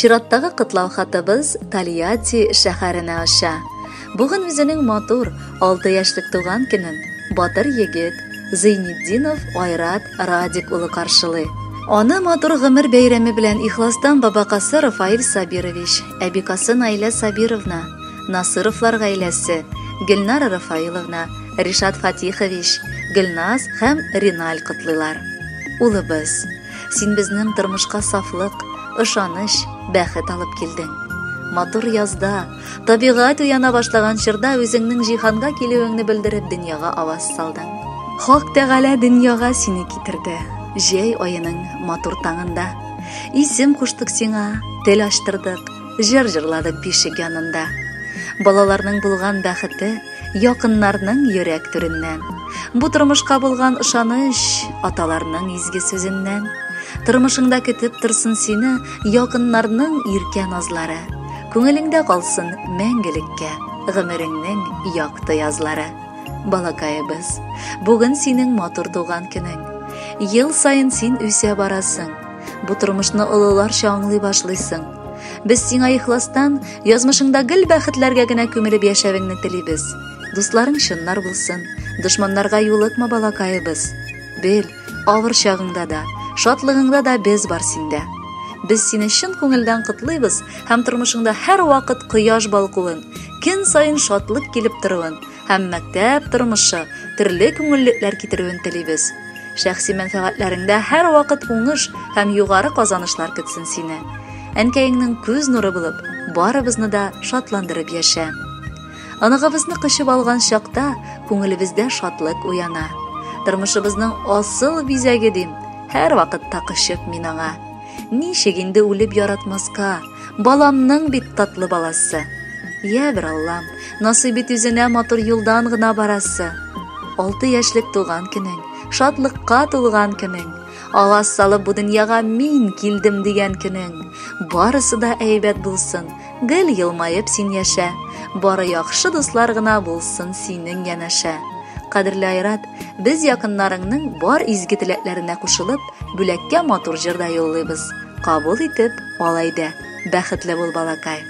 Чираттагы котлау хатыбыз Тольятти шәһәренә оча. Бүген үзенең матур, 6 яшьлек туган көнен батыр егет Зыйнетдинов Айрат Радик улы каршылый. Аны матур гомер бәйрәме белән ихластан бабакасы Рафаэль Сабирович, әбикасы Наилә Сабировна, Насыровлар гаиләсе, Гөлнара Рафаиловна, Ришат Фатихович, Гөлназ һәм Риналь котлыйлар. Улыбыз, син безнең тормышка сафлык, ышаныч, бәхет алып килдең. Матур язда, табигать уяна башлаган чорда үзеңнең җиһанга килүеңне белдереп дөньяга аваз салдың. Хак Тәгалә дөньяга сине китерде. Җәй аеның матур таңында. Исем куштык сиңа, тел ачтырдык, Җыр җырладык бишек янында. Балаларның булган бәхете якыннарның йөрәк түреннән. Бу тормышка булган ышаныч аталарның изге сүзеннән. Тормышыңда көтеп торсын сине якыннарның иркә назлары. Күңелеңдә калсын мәңгелеккә гомереңнең якты язлары. Балакаебыз, бүген синең матур туган көнең. Ел саен син үсә барасың. Бу тормышны олыларча аңлый башлыйсың. Без сиңа ихластан язмышыңда гел бәхетләргә генә күмелеп яшәвеңне телибез. Дусларың чыннар булсын, дошманнарга юлыкма, балакаебыз. Бел, авыр чагыңда да, шатлыгыңда да без бар синдә. Без сине чын күңелдән котлыйбыз һәм тормышыңда һәрвакыт кояш балкуын, көн саен шатлык килеп торуын һәм мәктәп тормышы төрле күңеллекләр китерүен телибез. Шәхси мәнфәгатьләреңдә һәрвакыт уңыш һәм югары казанышлар көтсен сине. Әнкәеңнең күз нуры булып, барыбызны да шатландырып яшә. Оныгыбызны кочып алган чакта күңелебездә шатлык уяна. Тормышыбызның асыл бизәге дим, һәрвакытта кочып мин аңа. Ничек инде үлеп яратмаска? Баламның бит татлы баласы. Я бер Аллам, насыйп ит үзенә матур юлдан гына барасы. Алты яшьлек туган көнең, шатлыкка тулган көнең, аваз салып бу дөньяга мин килдем дигән көнең. Барысы да әйбәт булсын, гел елмаеп син яшә. Бары яхшы дуслар гына булсын синең янәшә. Кадерле Айрат, без якыннарыңның бар изге теләкләренә кушылып, бүләккә матур җыр да юллыйбыз. Кабул итеп, ал әйдә. Бәхетле бул, балакай.